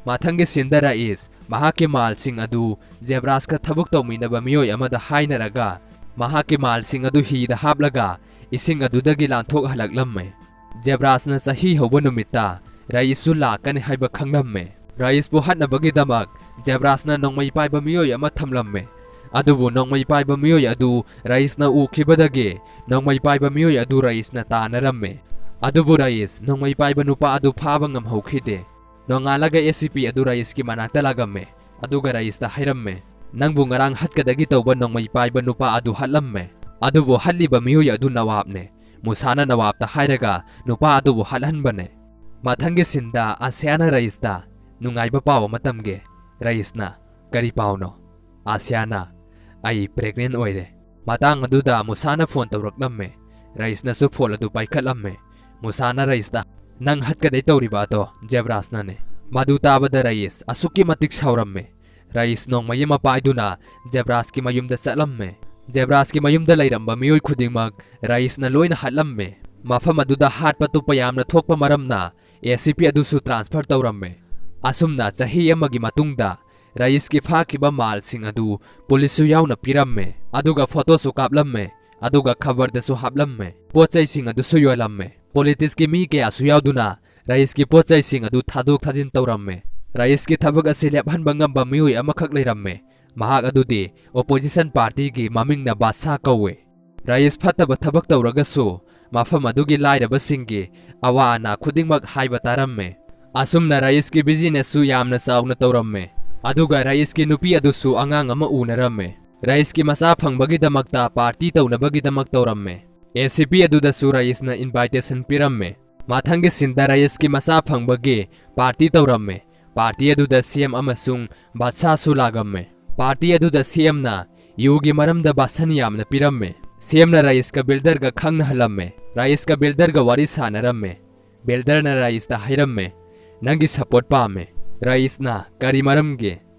ꯃꯊꯪꯒꯤ ꯁꯤꯟꯗ ꯔꯥꯏꯁ ꯃꯍꯥꯛꯀꯤ ꯃꯥꯜꯁꯤꯡ ꯑꯗꯨ ꯖꯦꯕ꯭ꯔꯥꯁꯀ ꯊꯕꯛ ꯇꯧꯃꯤꯟꯅꯕ ꯃꯤꯑꯣꯏ ꯑꯃꯗ ꯍꯥꯏꯅꯔꯒ ꯃꯍꯥꯛꯀꯤ ꯃꯥꯜꯁꯤꯡ ꯑꯗꯨ ꯍꯤꯗ ꯍꯥꯞꯂꯒ ꯏꯁꯤꯡ ꯑꯗꯨꯗꯒꯤ ꯂꯥꯟꯊꯣꯛꯍꯜꯂꯛꯂꯝꯃꯦ꯫ ꯖꯦꯕ꯭ꯔꯥꯁꯅ ꯆꯍꯤ ꯍꯧꯕ ꯅꯨꯃꯤꯠꯇ ꯔꯥꯏꯁꯁꯨ ꯂꯥꯛꯀꯅꯤ ꯍꯥꯏꯕ ꯈꯪꯂꯝꯃꯦ꯫ ꯔꯥꯏꯁꯄꯨ ꯍꯥꯠꯅꯕꯒꯤꯗꯃꯛ ꯖꯦꯕ꯭ꯔꯥꯁꯅ ꯅꯣꯡꯃꯩ ꯄꯥꯏꯕ ꯃꯤꯑꯣꯏ ꯑꯃ ꯊꯝꯂꯝꯃꯦ꯫ ꯑꯗꯨꯕꯨ ꯅꯣꯡꯃꯩ ꯄꯥꯏꯕ ꯃꯤꯑꯣꯏ ꯑꯗꯨ ꯔꯥꯏꯁꯅ ꯎꯈꯤꯕꯗꯒꯤ ꯅꯣꯡꯃꯩ ꯄꯥꯏꯕ ꯃꯤꯑꯣꯏ ꯑꯗꯨ ꯔꯥꯏꯁꯅ ꯇꯥꯟꯅꯔꯝꯃꯦ꯫ ꯑꯗꯨꯕꯨ ꯔꯥꯏꯁ ꯅꯣꯡꯃꯩ ꯄꯥꯏꯕ ꯅꯨꯄꯥ ꯑꯗꯨ ꯐꯥꯕ ꯉꯝꯍꯧꯈꯤꯗꯦ꯫ ꯅꯣꯡꯉꯥꯜꯂꯒ ꯑꯦ ꯁꯤ ꯄꯤ ꯑꯗꯨ ꯔꯥꯏꯁꯀꯤ ꯃꯅꯥꯛꯇ ꯂꯥꯛꯂꯝꯃꯦ꯫ ꯑꯗꯨꯒ ꯔꯥꯏꯁꯇ ꯍꯥꯏꯔꯝꯃꯦ, "ꯅꯪꯕꯨ ꯉꯔꯥꯡ ꯍꯠꯀꯗꯒꯤ ꯇꯧꯕ ꯅꯣꯡꯃꯩ ꯄꯥꯏꯕ ꯅꯨꯄꯥ ꯑꯗꯨ ꯍꯥꯠꯂꯝꯃꯦ꯫ ꯑꯗꯨꯕꯨ ꯍꯥꯠꯂꯤꯕ ꯃꯤꯑꯣꯏ ꯑꯗꯨ ꯅꯋꯥꯕꯅꯦ"꯫ ꯃꯨꯁꯥꯅ ꯅꯋꯥꯕꯇ ꯍꯥꯏꯔꯒ ꯅꯨꯄꯥ ꯑꯗꯨꯕꯨ ꯍꯥꯠꯍꯟꯕꯅꯦ꯫ ꯃꯊꯪꯒꯤ ꯁꯤꯟꯗ ꯑꯁꯤꯌꯥꯅ ꯔꯥꯏꯁꯇ, "ꯅꯨꯡꯉꯥꯏꯕ ꯄꯥꯎ ꯑꯃ ꯇꯝꯒꯦ"꯫ ꯔꯥꯏꯁꯅ, "ꯀꯔꯤ ꯄꯥꯎꯅꯣ?" ꯑꯁꯤꯌꯥꯅ, "ꯑꯩ ꯄ꯭ꯔꯦꯒꯅꯦꯟ ꯑꯣꯏꯔꯦ"꯫ ꯃꯇꯥꯡ ꯑꯗꯨꯗ ꯃꯨꯁꯥꯅ ꯐꯣꯟ ꯇꯧꯔꯛꯂꯝꯃꯦ꯫ ꯔꯥꯏꯁꯅꯁꯨ ꯐꯣꯟ ꯑꯗꯨ ꯄꯥꯏꯈꯠꯂꯝꯃꯦ꯫ ꯃꯨꯁꯥꯅ ꯔꯥꯏꯁꯇ, "ꯅꯪ ꯍꯠꯀꯗꯩ ꯇꯧꯔꯤꯕ ꯑꯗꯣ ꯖꯦꯕ꯭ꯔꯥꯁꯅꯅꯦ"꯫ ꯃꯗꯨ ꯇꯥꯕꯗ ꯔꯥꯏꯁ ꯑꯁꯨꯛꯀꯤ ꯃꯇꯤꯛ ꯁꯥꯎꯔꯝꯃꯦ꯫ ꯔꯥꯏꯁ ꯅꯣꯡꯃꯩ ꯑꯃ ꯄꯥꯏꯗꯨꯅ ꯖꯦꯕ꯭ꯔꯥꯁꯀꯤ ꯃꯌꯨꯝꯗ ꯆꯠꯂꯝꯃꯦ꯫ ꯖꯦꯕ꯭ꯔꯥꯁꯀꯤ ꯃꯌꯨꯝꯗ ꯂꯩꯔꯝꯕ ꯃꯤꯑꯣꯏ ꯈꯨꯗꯤꯡꯃꯛ ꯔꯥꯏꯁꯅ ꯂꯣꯏꯅ ꯍꯥꯠꯂꯝꯃꯦ꯫ ꯃꯐꯝ ꯑꯗꯨꯗ ꯍꯥꯠꯄ ꯇꯨꯞꯄ ꯌꯥꯝꯅ ꯊꯣꯛꯄ ꯃꯔꯝꯅ ꯑꯦ ꯁꯤ ꯄꯤ ꯑꯗꯨꯁꯨ ꯇ꯭ꯔꯥꯟꯁꯐꯔ ꯇꯧꯔꯝꯃꯦ꯫ ꯑꯁꯨꯝꯅ ꯆꯍꯤ ꯑꯃꯒꯤ ꯃꯇꯨꯡꯗ ꯔꯥꯏꯁꯀꯤ ꯐꯥꯈꯤꯕ ꯃꯥꯜꯁꯤꯡ ꯑꯗꯨ ꯄꯨꯂꯤꯁꯁꯨ ꯌꯥꯎꯅ ꯄꯤꯔꯝꯃꯦ, ꯑꯗꯨꯒ ꯐꯣꯇꯣꯁꯨ ꯀꯥꯞꯂꯝꯃꯦ, ꯑꯗꯨꯒ ꯈꯕꯔꯗꯁꯨ ꯍꯥꯞꯂꯝꯃꯦ꯫ ꯄꯣꯠ ꯆꯩꯁꯤꯡ ꯑꯗꯨꯁꯨ ꯌꯣꯜꯂꯝꯃꯦ꯫ ꯄꯣꯂꯤꯇꯤꯛꯁꯀꯤ ꯃꯤ ꯀꯌꯥꯁꯨ ꯌꯥꯎꯗꯨꯅ ꯔꯥꯏꯁꯀꯤ ꯄꯣꯠ ꯆꯩꯁꯤꯡ ꯑꯗꯨ ꯊꯥꯗꯣꯛ ꯊꯥꯖꯤꯟ ꯇꯧꯔꯝꯃꯦ꯫ ꯔꯥꯏꯁꯀꯤ ꯊꯕꯛ ꯑꯁꯤ ꯂꯦꯞꯍꯟꯕ ꯉꯝꯕ ꯃꯤꯑꯣꯏ ꯑꯃꯈꯛ ꯂꯩꯔꯝꯃꯦ꯫ ꯃꯍꯥꯛ ꯑꯗꯨꯗꯤ ꯑꯣꯄꯣꯖꯤꯁꯟ ꯄꯥꯔꯇꯤꯒꯤ ꯃꯃꯤꯡꯅ ꯕꯥꯗꯁꯥ ꯀꯧꯋꯦ꯫ ꯔꯥꯏꯁ ꯐꯠꯇꯕ ꯊꯕꯛ ꯇꯧꯔꯒꯁꯨ ꯃꯐꯝ ꯑꯗꯨꯒꯤ ꯂꯥꯏꯔꯕꯁꯤꯡꯒꯤ ꯑꯋꯥ ꯑꯅꯥ ꯈꯨꯗꯤꯡꯃꯛ ꯍꯥꯏꯕ ꯇꯥꯔꯝꯃꯦ꯫ ꯑꯁꯨꯝꯅ ꯔꯥꯏꯁꯀꯤ ꯕꯤꯖꯤꯅꯦꯁꯁꯨ ꯌꯥꯝꯅ ꯆꯥꯎꯅ ꯇꯧꯔꯝꯃꯦ, ꯑꯗꯨꯒ ꯔꯥꯏꯁꯀꯤ ꯅꯨꯄꯤ ꯑꯗꯨꯁꯨ ꯑꯉꯥꯡ ꯑꯃ ꯎꯅꯔꯝꯃꯦ꯫ ꯔꯥꯏꯁꯀꯤ ꯃꯆꯥ ꯐꯪꯕꯒꯤꯗꯃꯛꯇ ꯄꯥꯔꯇꯤ ꯇꯧꯅꯕꯒꯤꯗꯃꯛ ꯇꯧꯔꯝꯃꯦ꯫ ꯑꯦꯁꯤꯄꯤ ꯑꯗꯨꯗꯁꯨ ꯔꯥꯏꯁꯅ ꯏꯟꯚꯥꯏꯇꯦꯁꯟ ꯄꯤꯔꯝꯃꯦ꯫ ꯃꯊꯪꯒꯤ ꯁꯤꯟꯗ ꯔꯥꯏꯁꯀꯤ ꯃꯆꯥ ꯐꯪꯕꯒꯤ ꯄꯥꯔꯇꯤ ꯇꯧꯔꯝꯃꯦ꯫ ꯄꯥꯔꯇꯤ ꯑꯗꯨꯗ ꯁꯤꯑꯦꯝ ꯑꯃꯁꯨꯡ ꯕꯥꯗꯁꯥꯁꯨ ꯂꯥꯛꯂꯝꯃꯦ꯫ ꯄꯥꯔꯇꯤ ꯑꯗꯨꯗ ꯁꯤꯑꯦꯝꯅ ꯌꯨꯒꯤ ꯃꯔꯝꯗ ꯚꯥꯁꯟ ꯌꯥꯝꯅ ꯄꯤꯔꯝꯃꯦ꯫ ꯁꯤꯑꯦꯝꯅ ꯔꯥꯏꯁꯀ ꯕꯤꯜꯗꯔꯒ ꯈꯪꯅꯍꯜꯂꯝꯃꯦ꯫ ꯔꯥꯏꯁꯀ ꯕꯤꯜꯗꯔꯒ ꯋꯥꯔꯤ ꯁꯥꯟꯅꯔꯝꯃꯦ꯫ ꯕꯤꯜꯗꯔꯅ ꯔꯥꯏꯁꯇ ꯍꯥꯏꯔꯝꯃꯦ, "ꯅꯪꯒꯤ ꯁꯄꯣꯔꯠ ꯄꯥꯝꯃꯦ"꯫ ꯔꯥꯏꯁꯅ, "ꯀꯔꯤ ꯃꯔꯝꯒꯤ?"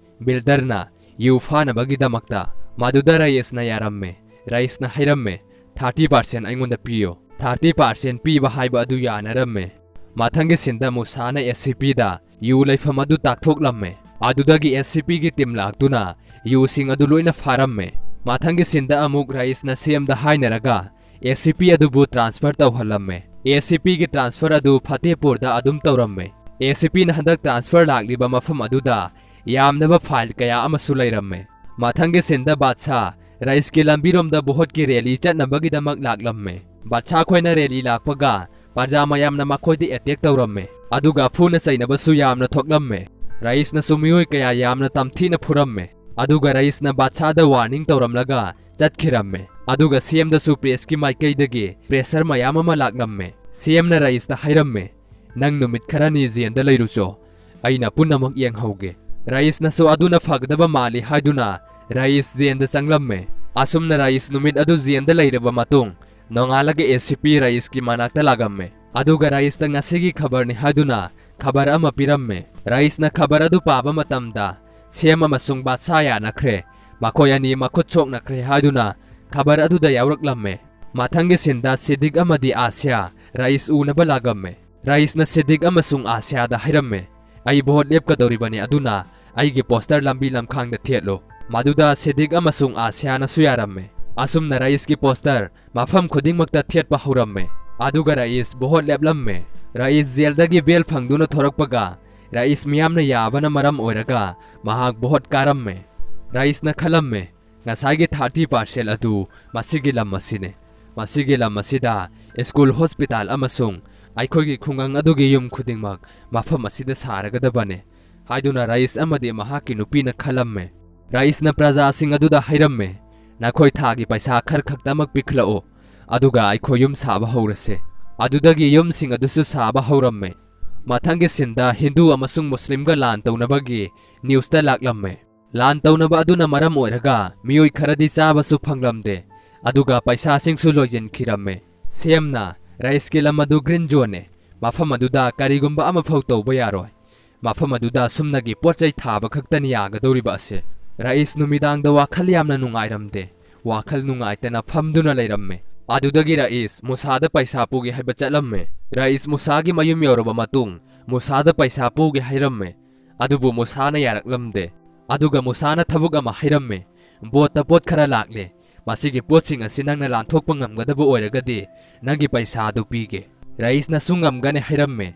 ꯕꯤꯜꯗꯔꯅ, "ꯌꯨ ꯐꯥꯅꯕꯒꯤꯗꯃꯛꯇ"꯫ ꯃꯗꯨꯗ ꯔꯥꯏꯁꯅ ꯌꯥꯔꯝꯃꯦ꯫ ꯔꯥꯏꯁꯅ ꯍꯥꯏꯔꯝꯃꯦ, "ꯊꯥꯔꯇꯤ ꯄꯥꯔꯁꯦꯟ ꯑꯩꯉꯣꯟꯗ ꯄꯤꯌꯨ"꯫ ꯊꯥꯔꯇꯤ ꯄꯥꯔꯁꯦꯟ ꯄꯤꯕ ꯍꯥꯏꯕ ꯑꯗꯨ ꯌꯥꯅꯔꯝꯃꯦ꯫ ꯃꯊꯪꯒꯤ ꯁꯤꯟꯗ ꯃꯨꯁꯥꯅ ꯑꯦꯁꯤꯄꯤꯗ ꯌꯨ ꯂꯩꯐꯝ ꯑꯗꯨ ꯇꯥꯛꯊꯣꯛꯂꯝꯃꯦ꯫ ꯑꯗꯨꯗꯒꯤ ꯑꯦꯁꯤꯄꯤꯒꯤ ꯇꯤꯝ ꯂꯥꯛꯇꯨꯅ ꯌꯨꯁꯤꯡ ꯑꯗꯨ ꯂꯣꯏꯅ ꯐꯥꯔꯝꯃꯦ꯫ ꯃꯊꯪꯒꯤ ꯁꯤꯟꯗ ꯑꯃꯨꯛ ꯔꯥꯏꯁꯅ ꯁꯤꯑꯦꯝꯗ ꯍꯥꯏꯅꯔꯒ ꯑꯦꯁꯤꯄꯤ ꯑꯗꯨꯕꯨ ꯇ꯭ꯔꯥꯟꯁꯐꯔ ꯇꯧꯍꯜꯂꯝꯃꯦ꯫ ꯑꯦꯁꯤꯄꯤꯒꯤ ꯇ꯭ꯔꯥꯟꯁꯐꯔ ꯑꯗꯨ ꯐꯇꯦꯄꯨꯔꯗ ꯑꯗꯨꯝ ꯇꯧꯔꯝꯃꯦ꯫ ꯑꯦꯁꯤꯄꯤꯅ ꯍꯟꯗꯛ ꯇ꯭ꯔꯥꯟꯁꯐꯔ ꯂꯥꯛꯂꯤꯕ ꯃꯐꯝ ꯑꯗꯨꯗ ꯌꯥꯝꯅꯕ ꯐꯥꯏꯜ ꯀꯌꯥ ꯑꯃꯁꯨ ꯂꯩꯔꯝꯃꯦ꯫ ꯃꯊꯪꯒꯤ ꯁꯤꯟꯗ ꯕꯥꯗꯁꯥ ꯔꯥꯏꯁꯀꯤ ꯂꯝꯕꯤꯔꯣꯝꯗ ꯚꯣꯠꯀꯤ ꯔꯦꯂꯤ ꯆꯠꯅꯕꯒꯤꯗꯃꯛ ꯂꯥꯛꯂꯝꯃꯦ꯫ ꯕꯥꯗꯁꯥ ꯈꯣꯏꯅ ꯔꯦꯂꯤ ꯂꯥꯛꯄꯒ ꯄ꯭ꯔꯖꯥ ꯃꯌꯥꯝꯅ ꯃꯈꯣꯏꯗ ꯑꯦꯇꯦꯛ ꯇꯧꯔꯝꯃꯦ, ꯑꯗꯨꯒ ꯐꯨꯅ ꯆꯩꯅꯕꯁꯨ ꯌꯥꯝꯅ ꯊꯣꯛꯂꯝꯃꯦ꯫ ꯔꯥꯏꯁꯅꯁꯨ ꯃꯤꯑꯣꯏ ꯀꯌꯥ ꯌꯥꯝꯅ ꯇꯝꯊꯤꯅ ꯐꯨꯔꯝꯃꯦ, ꯑꯗꯨꯒ ꯔꯥꯏꯁꯅ ꯕꯥꯗꯁꯥꯗ ꯋꯥꯔꯅꯤꯡ ꯇꯧꯔꯝꯂꯒ ꯆꯠꯈꯤꯔꯝꯃꯦ꯫ ꯑꯗꯨꯒ ꯁꯤꯑꯦꯝꯗꯁꯨ ꯄ꯭ꯔꯦꯁꯀꯤ ꯃꯥꯏꯀꯩꯗꯒꯤ ꯄ꯭ꯔꯦꯁꯔ ꯃꯌꯥꯝ ꯑꯃ ꯂꯥꯛꯂꯝꯃꯦ꯫ ꯁꯤꯑꯦꯝꯅ ꯔꯥꯏꯁꯇ ꯍꯥꯏꯔꯝꯃꯦ, "ꯅꯪ ꯅꯨꯃꯤꯠ ꯈꯔꯅꯤ ꯖꯦꯟꯗ ꯂꯩꯔꯨꯆꯣ, ꯑꯩꯅ ꯄꯨꯝꯅꯃꯛ ꯌꯦꯡꯍꯧꯒꯦ"꯫ ꯔꯥꯏꯁꯅꯁꯨ ꯑꯗꯨꯅ ꯐꯒꯗꯕ ꯃꯥꯜꯂꯤ ꯍꯥꯏꯗꯨꯅ ꯔꯥꯏꯁ ꯖꯦꯟꯗ ꯆꯪꯂꯝꯃꯦ꯫ ꯑꯁꯨꯝꯅ ꯔꯥꯏꯁ ꯅꯨꯃꯤꯠ ꯑꯗꯨ ꯖꯦꯟꯗ ꯂꯩꯔꯕ ꯃꯇꯨꯡ, ꯅꯣꯡꯉꯥꯜꯂꯒ ꯑꯦꯁꯤꯄꯤ ꯔꯥꯏꯁꯀꯤ ꯃꯅꯥꯛꯇ ꯂꯥꯛꯂꯝꯃꯦ, ꯑꯗꯨꯒ ꯔꯥꯏꯁꯇ ꯉꯁꯤꯒꯤ ꯈꯕꯔꯅꯤ ꯍꯥꯏꯗꯨꯅ ꯈꯕꯔ ꯑꯃ ꯄꯤꯔꯝꯃꯦ꯫ ꯔꯥꯏꯁꯅ ꯈꯕꯔ ꯑꯗꯨ ꯄꯥꯕ ꯃꯇꯝꯗ ꯁꯤꯑꯦꯝ ꯑꯃꯁꯨꯡ ꯕꯥꯗꯁꯥ ꯌꯥꯅꯈ꯭ꯔꯦ꯫ ꯃꯈꯣꯏ ꯑꯅꯤ ꯃꯈꯨꯠ ꯁꯣꯛꯅꯈ꯭ꯔꯦ ꯍꯥꯏꯗꯨꯅ ꯈꯕꯔ ꯑꯗꯨꯗ ꯌꯥꯎꯔꯛꯂꯝꯃꯦ꯫ ꯃꯊꯪꯒꯤ ꯁꯤꯟꯗ ꯁꯤꯗꯤꯛ ꯑꯃꯗꯤ ꯑꯥꯁꯤꯌꯥ ꯔꯥꯏꯁ ꯎꯅꯕ ꯂꯥꯛꯂꯝꯃꯦ꯫ ꯔꯥꯏꯁꯅ ꯁꯤꯗꯤꯛ ꯑꯃꯁꯨꯡ ꯑꯥꯁꯤꯌꯥꯗ ꯍꯥꯏꯔꯝꯃꯦ, "ꯑꯩ ꯚꯣꯠ ꯂꯦꯞꯀꯗꯧꯔꯤꯕꯅꯤ, ꯑꯗꯨꯅ ꯑꯩꯒꯤ ꯄꯣꯁꯇꯔ ꯂꯝꯕꯤ ꯂꯝꯈꯥꯡꯗ ꯊꯦꯠꯂꯨ"꯫ ꯃꯗꯨꯗ ꯁꯤꯗꯤꯛ ꯑꯃꯁꯨꯡ ꯑꯁꯤꯌꯥꯅꯁꯨ ꯌꯥꯔꯝꯃꯦ꯫ ꯑꯁꯨꯝꯅ ꯔꯌꯤꯁꯀꯤ ꯄꯣꯁꯇꯔ ꯃꯐꯝ ꯈꯨꯗꯤꯡꯃꯛꯇ ꯊꯦꯠꯄ ꯍꯧꯔꯝꯃꯦ꯫ ꯑꯗꯨꯒ ꯔꯌꯤꯁ ꯚꯣꯠ ꯂꯦꯞꯂꯝꯃꯦ꯫ ꯔꯌꯤꯁ ꯖꯦꯜꯗꯒꯤ ꯕꯦꯜ ꯐꯪꯗꯨꯅ ꯊꯣꯔꯛꯄꯒ, ꯔꯌꯤꯁ ꯃꯤꯌꯥꯝꯅ ꯌꯥꯕꯅ ꯃꯔꯝ ꯑꯣꯏꯔꯒ ꯃꯍꯥꯛ ꯚꯣꯠ ꯀꯥꯔꯝꯃꯦ꯫ ꯔꯌꯤꯁꯅ ꯈꯜꯂꯝꯃꯦ, "ꯉꯁꯥꯏꯒꯤ ꯊꯥꯔꯇꯤ ꯄꯥꯔꯁꯦꯟ ꯑꯗꯨ ꯃꯁꯤꯒꯤ ꯂꯝ ꯑꯁꯤꯅꯤ꯫ ꯃꯁꯤꯒꯤ ꯂꯝ ꯑꯁꯤꯗ ꯁ꯭ꯀꯨꯜ, ꯍꯣꯁꯄꯤꯇꯥꯜ ꯑꯃꯁꯨꯡ ꯑꯩꯈꯣꯏꯒꯤ ꯈꯨꯡꯒꯪ ꯑꯗꯨꯒꯤ ꯌꯨꯝ ꯈꯨꯗꯤꯡꯃꯛ ꯃꯐꯝ ꯑꯁꯤꯗ ꯁꯥꯔꯒꯗꯕꯅꯤ" ꯍꯥꯏꯗꯨꯅ ꯔꯌꯤꯁ ꯑꯃꯗꯤ ꯃꯍꯥꯛꯀꯤ ꯅꯨꯄꯤꯅ ꯈꯜꯂꯝꯃꯦ꯫ ꯔꯌꯤꯁꯅ ꯄ꯭ꯔꯖꯥꯁꯤꯡ ꯑꯗꯨꯗ ꯍꯥꯏꯔꯝꯃꯦ, "ꯅꯈꯣꯏ ꯊꯥꯒꯤ ꯄꯩꯁꯥ ꯈꯔ ꯈꯛꯇꯃꯛ ꯄꯤꯈꯠꯂꯛꯎ, ꯑꯗꯨꯒ ꯑꯩꯈꯣꯏ ꯌꯨꯝ ꯁꯥꯕ ꯍꯧꯔꯁꯦ"꯫ ꯑꯗꯨꯗꯒꯤ ꯌꯨꯝꯁꯤꯡ ꯑꯗꯨꯁꯨ ꯁꯥꯕ ꯍꯧꯔꯝꯃꯦ꯫ ꯃꯊꯪꯒꯤ ꯁꯤꯟꯗ ꯍꯤꯟꯗꯨ ꯑꯃꯁꯨꯡ ꯃꯨꯁꯂꯤꯝꯒ ꯂꯥꯟ ꯇꯧꯅꯕꯒꯤ ꯅ꯭ꯌꯨꯁꯇ ꯂꯥꯛꯂꯝꯃꯦ꯫ ꯂꯥꯟ ꯇꯧꯅꯕ ꯑꯗꯨꯅ ꯃꯔꯝ ꯑꯣꯏꯔꯒ ꯃꯤꯑꯣꯏ ꯈꯔꯗꯤ ꯆꯥꯕꯁꯨ ꯐꯪꯂꯝꯗꯦ, ꯑꯗꯨꯒ ꯄꯩꯁꯥꯁꯤꯡꯁꯨ ꯂꯣꯏꯁꯤꯟꯈꯤꯔꯝꯃꯦ꯫ ꯁꯦꯝꯅ, ꯔꯌꯤꯁꯀꯤ ꯂꯝ ꯑꯗꯨ ꯒ꯭ꯔꯤꯟ ꯖꯣꯟꯅꯦ, ꯃꯐꯝ ꯑꯗꯨꯗ ꯀꯔꯤꯒꯨꯝꯕ ꯑꯃꯐꯥꯎ ꯇꯧꯕ ꯌꯥꯔꯣꯏ꯫ ꯃꯐꯝ ꯑꯗꯨꯗ ꯁꯨꯞꯅꯒꯤ ꯄꯣꯠ ꯆꯩ ꯊꯥꯕ ꯈꯛꯇꯅꯤ ꯌꯥꯒꯗꯧꯔꯤꯕ ꯑꯁꯦ꯫ ꯔꯌꯤꯁ ꯅꯨꯃꯤꯗꯥꯡꯗ ꯋꯥꯈꯜ ꯌꯥꯝꯅ ꯅꯨꯡꯉꯥꯏꯔꯝꯗꯦ꯫ ꯋꯥꯈꯜ ꯅꯨꯡꯉꯥꯏꯇꯅ ꯐꯝꯗꯨꯅ ꯂꯩꯔꯝꯃꯦ꯫ ꯑꯗꯨꯗꯒꯤ ꯔꯌꯤꯁ ꯃꯨꯁꯥꯗ ꯄꯩꯁꯥ ꯄꯨꯒꯦ ꯍꯥꯏꯕ ꯆꯠꯂꯝꯃꯦ꯫ ꯔꯌꯤꯁ ꯃꯨꯁꯥꯒꯤ ꯃꯌꯨꯝ ꯌꯧꯔꯕ ꯃꯇꯨꯡ ꯃꯨꯁꯥꯗ ꯄꯩꯁꯥ ꯄꯨꯒꯦ ꯍꯥꯏꯔꯝꯃꯦ꯫ ꯑꯗꯨꯕꯨ ꯃꯨꯁꯥꯅ ꯌꯥꯔꯛꯂꯝꯗꯦ꯫ ꯑꯗꯨꯒ ꯃꯨꯁꯥꯅ ꯊꯕꯛ ꯑꯃ ꯍꯥꯏꯔꯝꯃꯦ, "ꯕꯣꯠꯇ ꯄꯣꯠ ꯈꯔ ꯂꯥꯛꯂꯦ꯫ ꯃꯁꯤꯒꯤ ꯄꯣꯠꯁꯤꯡ ꯑꯁꯤ ꯅꯪꯅ ꯂꯥꯟꯊꯣꯛꯄ ꯉꯝꯒꯗꯕ ꯑꯣꯏꯔꯒꯗꯤ ꯅꯪꯒꯤ ꯄꯩꯁꯥ ꯑꯗꯨ ꯄꯤꯒꯦ"꯫ ꯔꯌꯤꯁꯅꯁꯨ ꯉꯝꯒꯅꯤ ꯍꯥꯏꯔꯝꯃꯦ꯫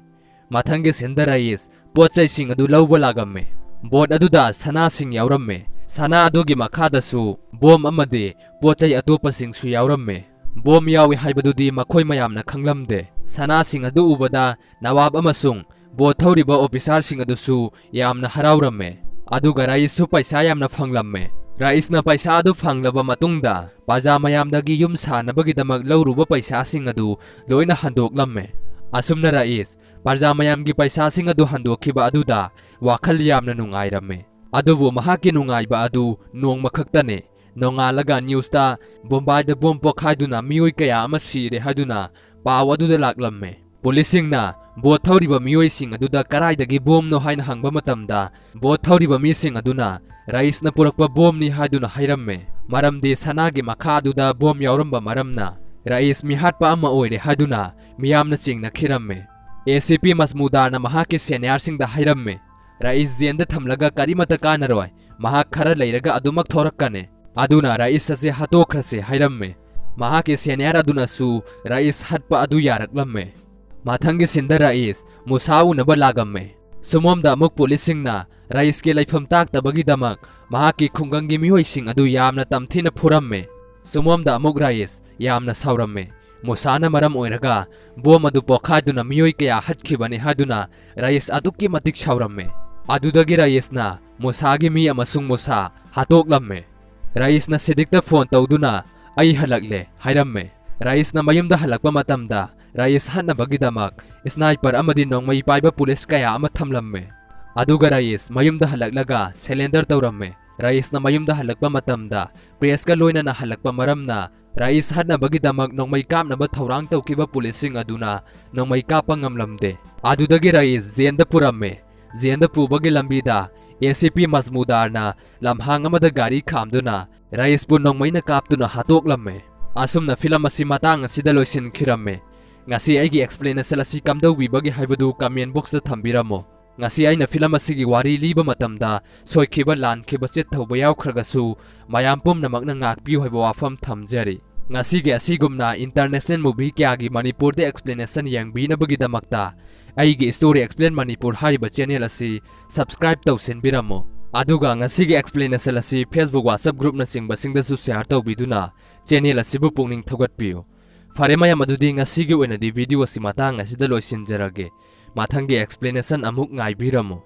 ꯃꯊꯪꯒꯤ ꯁꯤꯟꯗ ꯔꯌꯤꯁ ꯄꯣꯠ ꯆꯩꯁꯤꯡ ꯑꯗꯨ ꯂꯧꯕ ꯂꯥꯛꯂꯝꯃꯦ꯫ ꯕꯣꯠ ꯑꯗꯨꯗ ꯁꯅꯥꯁꯤꯡ ꯌꯥꯎꯔꯝꯃꯦ꯫ ꯁꯅꯥ ꯑꯗꯨꯒꯤ ꯃꯈꯥꯗꯁꯨ ꯕꯣꯝ ꯑꯃꯗꯤ ꯄꯣꯠ ꯆꯩ ꯑꯇꯣꯞꯄꯁꯤꯡꯁꯨ ꯌꯥꯎꯔꯝꯃꯦ꯫ ꯕꯣꯝ ꯌꯥꯎꯏ ꯍꯥꯏꯕꯗꯨꯗꯤ ꯃꯈꯣꯏ ꯃꯌꯥꯝꯅ ꯈꯪꯂꯝꯗꯦ꯫ ꯁꯅꯥꯁꯤꯡ ꯑꯗꯨ ꯎꯕꯗ ꯅꯋꯥꯕ ꯑꯃꯁꯨꯡ ꯕꯣꯠ ꯊꯧꯔꯤꯕ ꯑꯣꯐꯤꯁꯥꯔꯁꯤꯡ ꯑꯗꯨꯁꯨ ꯌꯥꯝꯅ ꯍꯔꯥꯎꯔꯝꯃꯦ꯫ ꯑꯗꯨꯒ ꯔꯌꯤꯁꯁꯨ ꯄꯩꯁꯥ ꯌꯥꯝꯅ ꯐꯪꯂꯝꯃꯦ꯫ ꯔꯌꯤꯁꯅ ꯄꯩꯁꯥ ꯑꯗꯨ ꯐꯪꯂꯕ ꯃꯇꯨꯡꯗ ꯄ꯭ꯔꯖꯥ ꯃꯌꯥꯝꯗꯒꯤ ꯌꯨꯝ ꯁꯥꯅꯕꯒꯤꯗꯃꯛ ꯂꯧꯔꯨꯕ ꯄꯩꯁꯥꯁꯤꯡ ꯑꯗꯨ ꯂꯣꯏꯅ ꯍꯟꯗꯣꯛꯂꯝꯃꯦ꯫ ꯑꯁꯨꯝꯅ ꯔꯌꯤꯁ ꯄ꯭ꯔꯖꯥ ꯃꯌꯥꯝꯒꯤ ꯄꯩꯁꯥꯁꯤꯡ ꯑꯗꯨ ꯍꯟꯗꯣꯛꯈꯤꯕ ꯑꯗꯨꯗ ꯋꯥꯈꯜ ꯌꯥꯝꯅ ꯅꯨꯡꯉꯥꯏꯔꯝꯃꯦ꯫ ꯑꯗꯨꯕꯨ ꯃꯍꯥꯛꯀꯤ ꯅꯨꯡꯉꯥꯏꯕ ꯑꯗꯨ ꯅꯣꯡꯃ ꯈꯛꯇꯅꯦ꯫ ꯅꯣꯡꯉꯥꯜꯂꯒ ꯅ꯭ꯌꯨꯁꯇ ꯕꯣꯝꯕꯥꯏꯗ ꯕꯣꯝ ꯄꯣꯈꯥꯏꯗꯨꯅ ꯃꯤꯑꯣꯏ ꯀꯌꯥ ꯑꯃ ꯁꯤꯔꯦ ꯍꯥꯏꯗꯨꯅ ꯄꯥꯎ ꯑꯗꯨꯗ ꯂꯥꯛꯂꯝꯃꯦ꯫ ꯄꯨꯂꯤꯁꯁꯤꯡꯅ ꯕꯣꯠ ꯊꯧꯔꯤꯕ ꯃꯤꯑꯣꯏꯁꯤꯡ ꯑꯗꯨꯗ ꯀꯔꯥꯏꯗꯒꯤ ꯕꯣꯝꯅꯣ ꯍꯥꯏꯅ ꯍꯪꯕ ꯃꯇꯝꯗ, ꯕꯣꯠ ꯊꯧꯔꯤꯕ ꯃꯤꯁꯤꯡ ꯑꯗꯨꯅ ꯔꯌꯤꯁꯅ ꯄꯨꯔꯛꯄ ꯕꯣꯝꯅꯤ ꯍꯥꯏꯗꯨꯅ ꯍꯥꯏꯔꯝꯃꯦ꯫ ꯃꯔꯝꯗꯤ ꯁꯅꯥꯒꯤ ꯃꯈꯥ ꯑꯗꯨꯗ ꯕꯣꯝ ꯌꯥꯎꯔꯝꯕ ꯃꯔꯝꯅ ꯔꯌꯤꯁ ꯃꯤꯍꯥꯠꯄ ꯑꯃ ꯑꯣꯏꯔꯦ ꯍꯥꯏꯗꯨꯅ ꯃꯤꯌꯥꯝꯅ ꯆꯤꯡꯅꯈꯤꯔꯝꯃꯦ꯫ ꯑꯦ ꯁꯤ ꯄꯤ ꯃꯁꯃꯨꯗꯥꯔꯅ ꯃꯍꯥꯛꯀꯤ ꯁꯦꯅꯤꯌꯥꯔꯁꯤꯡꯗ ꯍꯥꯏꯔꯝꯃꯤ, "ꯔꯥꯏꯁ ꯖꯦꯟꯗ ꯊꯝꯂꯒ ꯀꯔꯤꯃꯠꯇ ꯀꯥꯟꯅꯔꯣꯏ, ꯃꯍꯥꯛ ꯈꯔ ꯂꯩꯔꯒ ꯑꯗꯨꯃꯛ ꯊꯣꯔꯛꯀꯅꯤ, ꯑꯗꯨꯅ ꯔꯥꯏꯁ ꯑꯁꯤ ꯍꯥꯠꯇꯣꯛꯈ꯭ꯔꯁꯤ" ꯍꯥꯏꯔꯝꯃꯤ꯫ ꯃꯍꯥꯛꯀꯤ ꯁꯦꯅꯤꯌꯥꯔ ꯑꯗꯨꯅꯁꯨ ꯔꯥꯏꯁ ꯍꯥꯠꯄ ꯑꯗꯨ ꯌꯥꯔꯛꯂꯝꯃꯤ꯫ ꯃꯊꯪꯒꯤ ꯁꯤꯟꯗ ꯔꯥꯏꯁ ꯃꯨꯁꯥ ꯎꯅꯕ ꯂꯥꯛꯂꯝꯃꯤ꯫ ꯁꯣꯝꯂꯣꯝꯗ ꯑꯃꯨꯛ ꯄꯨꯂꯤꯁꯁꯤꯡꯅ ꯔꯥꯏꯁꯀꯤ ꯂꯩꯐꯝ ꯇꯥꯛꯇꯕꯒꯤꯗꯃꯛ ꯃꯍꯥꯛꯀꯤ ꯈꯨꯡꯒꯪꯒꯤ ꯃꯤꯑꯣꯏꯁꯤꯡ ꯑꯗꯨ ꯌꯥꯝꯅ ꯇꯝꯊꯤꯅ ꯐꯨꯔꯝꯃꯤ꯫ ꯁꯣꯝꯂꯣꯝꯗ ꯑꯃꯨꯛ ꯔꯥꯏꯁ ꯌꯥꯝꯅ ꯁꯥꯎꯔꯝꯃꯤ꯫ ꯃꯨꯁꯥꯅ ꯃꯔꯝ ꯑꯣꯏꯔꯒ ꯕꯣꯝ ꯑꯗꯨ ꯄꯣꯈꯥꯏꯗꯨꯅ ꯃꯤꯑꯣꯏ ꯀꯌꯥ ꯍꯠꯈꯤꯕꯅꯤ ꯍꯥꯏꯗꯨꯅ ꯔꯥꯏꯁ ꯑꯗꯨꯛꯀꯤ ꯃꯇꯤꯛ ꯁꯥꯎꯔꯝꯃꯤ꯫ ꯑꯗꯨꯗꯒꯤ ꯔꯥꯏꯁꯅ ꯃꯨꯁꯥꯒꯤ ꯃꯤ ꯑꯃꯁꯨꯡ ꯃꯨꯁꯥ ꯍꯥꯠꯇꯣꯛꯂꯝꯃꯤ꯫ ꯔꯥꯏꯁꯅ ꯁꯤꯗꯤꯛꯇ ꯐꯣꯟ ꯇꯧꯗꯨꯅ, "ꯑꯩ ꯍꯜꯂꯛꯂꯦ" ꯍꯥꯏꯔꯝꯃꯤ꯫ ꯔꯥꯏꯁꯅ ꯃꯌꯨꯝꯗ ꯍꯜꯂꯛꯄ ꯃꯇꯝꯗ ꯔꯥꯏꯁ ꯍꯥꯠꯅꯕꯒꯤꯗꯃꯛ ꯁ꯭ꯅꯥꯏꯄꯔ ꯑꯃꯗꯤ ꯅꯣꯡꯃꯩ ꯄꯥꯏꯕ ꯄꯨꯂꯤꯁ ꯀꯌꯥ ꯑꯃ ꯊꯝꯂꯝꯃꯤ꯫ ꯑꯗꯨꯒ ꯔꯥꯏꯁ ꯃꯌꯨꯝꯗ ꯍꯜꯂꯛꯂꯒ ꯁꯦꯂꯦꯟꯗꯔ ꯇꯧꯔꯝꯃꯤ꯫ ꯔꯥꯏꯁꯅ ꯃꯌꯨꯝꯗ ꯍꯜꯂꯛꯄ ꯃꯇꯝꯗ ꯄ꯭ꯔꯦꯁꯀ ꯂꯣꯏꯅꯅ ꯍꯜꯂꯛꯄ ꯃꯔꯝꯅ ꯔꯥꯏꯁ ꯍꯥꯠꯅꯕꯒꯤꯗꯃꯛ ꯅꯣꯡꯃꯩ ꯀꯥꯞꯅꯕ ꯊꯧꯔꯥꯡ ꯇꯧꯈꯤꯕ ꯄꯨꯂꯤꯁꯁꯤꯡ ꯑꯗꯨꯅ ꯅꯣꯡꯃꯩ ꯀꯥꯞꯄ ꯉꯝꯂꯝꯗꯦ꯫ ꯑꯗꯨꯗꯒꯤ ꯔꯥꯏꯁ ꯖꯦꯟꯗ ꯄꯨꯔꯝꯃꯤ꯫ ꯖꯦꯟꯗ ꯄꯨꯕꯒꯤ ꯂꯝꯕꯤꯗ ꯑꯦ ꯁꯤ ꯄꯤ ꯃꯁꯃꯨꯗꯥꯔꯅ ꯂꯝꯍꯥꯡ ꯑꯃꯗ ꯒꯥꯔꯤ ꯈꯥꯝꯗꯨꯅ ꯔꯥꯏꯁꯄꯨ ꯅꯣꯡꯃꯩꯅ ꯀꯥꯞꯇꯨꯅ ꯍꯥꯠꯇꯣꯛꯂꯝꯃꯤ꯫ ꯑꯁꯨꯝꯅ ꯐꯤꯂꯝ ꯑꯁꯤ ꯃꯇꯥꯡ ꯑꯁꯤꯗ ꯂꯣꯏꯁꯤꯟꯈꯤꯔꯝꯃꯤ꯫ ꯉꯁꯤ ꯑꯩꯒꯤ explanation ꯑꯁꯤ ꯀꯝꯗꯧꯕꯤꯕꯒꯦ ꯍꯥꯏꯕꯗꯨ comment boxꯇ ꯊꯝꯕꯤꯔꯝꯃꯨ꯫ ꯉꯁꯤ ꯑꯩꯅ ꯐꯤꯂꯝ ꯑꯁꯤꯒꯤ ꯋꯥꯔꯤ ꯂꯤꯕ ꯃꯇꯝꯗ ꯁꯣꯏꯈꯤꯕ, ꯂꯥꯟꯈꯤꯕ, ꯆꯤꯠ ꯊꯧꯕ ꯌꯥꯎꯈ꯭ꯔꯒꯁꯨ ꯃꯌꯥꯝ ꯄꯨꯝꯅꯃꯛꯅ ꯉꯥꯛꯄꯤꯌꯨ ꯍꯥꯏꯕ ꯋꯥꯐꯝ ꯊꯝꯖꯔꯤ꯫ ꯉꯁꯤꯒꯤ ꯑꯁꯤꯒꯨꯝꯅ international movie ꯀꯌꯥꯒꯤ ꯃꯅꯤꯄꯨꯔꯗ explanation ꯌꯦꯡꯕꯤꯅꯕꯒꯤꯗꯃꯛꯇ ꯑꯩꯒꯤ Story Explain Manipur ꯍꯥꯏꯔꯤꯕ channel ꯑꯁꯤ subscribe ꯇꯧꯁꯤꯟꯕꯤꯔꯝꯃꯨ꯫ ꯑꯗꯨꯒ ꯉꯁꯤꯒꯤ explanation ꯑꯁꯤ Facebook, WhatsApp groupꯅꯆꯤꯡꯕꯁꯤꯡꯗꯁꯨ share ꯇꯧꯕꯤꯗꯨꯅ channel ꯑꯁꯤꯕꯨ ꯄꯨꯛꯅꯤꯡ ꯊꯧꯒꯠꯄꯤꯌꯨ꯫ ꯐꯔꯦ ꯃꯌꯥꯝ, ꯑꯗꯨꯗꯤ ꯉꯁꯤꯒꯤ ꯑꯣꯏꯅꯗꯤ video ꯑꯁꯤ ꯃꯇꯥꯡ ꯑꯁꯤꯗ ꯂꯣꯏꯁꯤꯟꯖꯔꯒꯦ꯫ ꯃꯊꯪꯒꯤ explanation ꯑꯃꯨꯛ ꯉꯥꯏꯕꯤꯔꯝꯃꯨ꯫